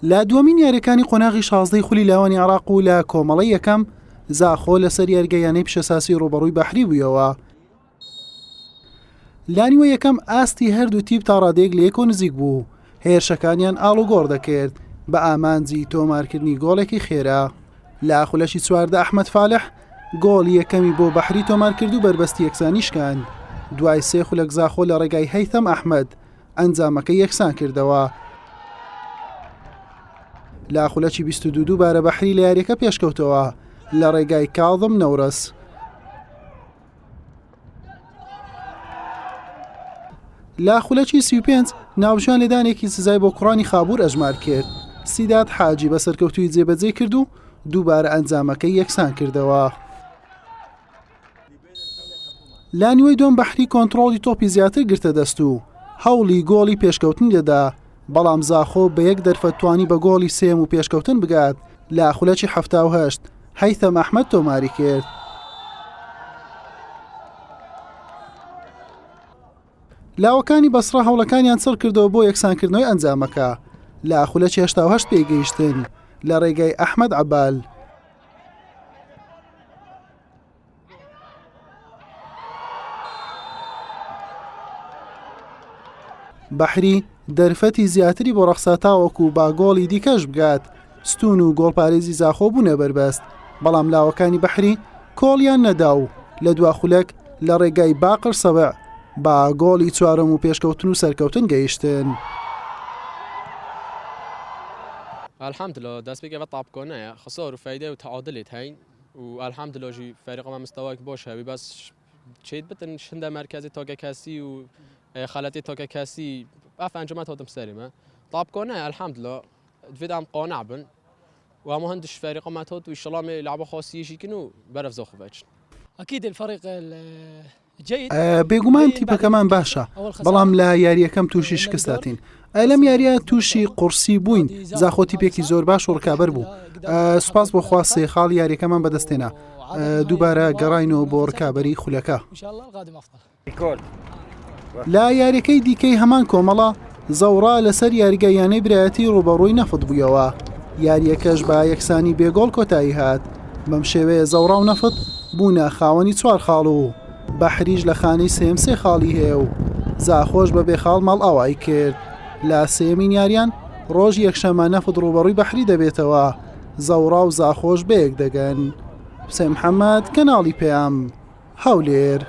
لە دووەمین یاریەکانی قۆناغی شازدەی خولی لاوانی عێراق و لە کۆمەڵەی یەکەم زاخۆ لەسەر یاریگە یانەی پیشەساسی ڕوبەڕووی بەحری بوویەوە. لانیوە یەکەم ئاستی هەردوو تیپ تا ڕادەیەک لە یەکۆ نزیک بوو، هێرشەکانیان ئاڵوگۆڕ دەکرد بە ئامانجی تۆمارکردنی گۆڵێکی خێرا. لە خولەکی 14 ئەحمەد فالح گۆڵی یەکەمی بۆ بەحری تۆمارکرد و بەربەستی یەکسانی شکاند. دوای سێ خولەک زاخۆ لە ڕێگای هەیثەم ئەحمەد ئەنجامەکەی یەکسان کردەوە. لە خولەکی 22 دووبارە بەحری لە یاریەکە پێشکەوتەوە لە ڕێگای کاظم نەورەس. لە خولەکی 35 ناوبژیوان لێدانێکی سزای بۆ کوڕانی خابوور ئەژمار کرد سیداد حاجی بە سەرکەوتووی جێبەجێ کرد و دووبارە ئەنجامەکەی یەکسان کردەوە. لە نیوەی دووەم بەحری کۆنتڕۆڵی تۆپی زیاتر گرتە دەست و هەوڵی گۆڵی پێشکەوتنی دەدا، بەڵام زاخۆ بە یەک دەرفەت توانی بە گۆڵی سێیەم و پێشکەوتن بگات، لە خولەکی 78 هەیثەم ئەحمەد تۆماری کرد. لاوەکانی بەسڕە هەوڵەکانیان چڕکردەوە بۆ یەکسانکردنەوەی ئەنجامەکە، لە خولەکی 88 پێیگەیشتن لە ڕێگای ئەحمەد عەبال. بەحری دەرفەتی زیاتری بۆ ڕەخسا تاوەکو با گۆڵی دیکەش بگات، ستوون و گۆڵپارێزی زاخۆ بوونە بەربەست، بەڵام لاوەکانی بەحری کۆڵیان نەدا و لە دوا خولەک لە ڕێگای باقر سەبع بە گۆڵی چوارەم و پێشکەوتن و سەرکەوتن گەیشتن. الحمدلله دەستپێک ئەڤ تاپکۆنەیە خسار و فەیدە و تەعادلێت هەین و الحمدلله ژی فەریقمان مستەوایک باش هەوی بەس چێت بتن شندە مەرکەزی تاکە کەسی و خەلەتی تاکە کەسی ئەف ئەنجامات هاتم سەری مە تاپکۆنە الحمدلله دڤێت ئەم قانع بن و هەموو هەندش فەریقمان هات و ئیشەڵا مێ لعبە خاصیەشی کن و بەرەف زاخۆ بچن. اكيد الفريق بێگومان تیپەکەمان باشە، بەڵام لە یارییەکەم تووشی شکست هاتین. لەم یارییە تووشی قورسی بووین، زاخۆ تیپێکی زۆر باش و ڕکابەر بوو. سوپاس بۆ خوا سێ خاڵی یارییەکەمان بەدەستهێنا. دووبارە گەڕاینەوە بۆ ڕکابەری خولەکە. لە یاریەکەی دیکەی هەمان کۆمەڵە، زەوڕا لەسەر یاریگای یانەی برایەتی ڕووبەڕووی نەفت بوویەوە، یارییەکەش بە یەکسانی بێ گۆڵ کۆتایی هات، بەم شێوەیە زەوڕا و نەفت بوونە خاوەنی چوار خاڵ و بەحریش لە خانەی سێیەم سێ خاڵی هەیە و زاخۆش بە بێ خاڵ ماڵئاوایی کرد. لە سێیەمین یاریان ڕۆژی یەکشەممە نەفت ڕووبەڕووی بەحری دەبێتەوە، زەوڕا و زاخۆش بەیەک دەگەن. حوسێن محەمەد، کەناڵی پەیام، هەولێر.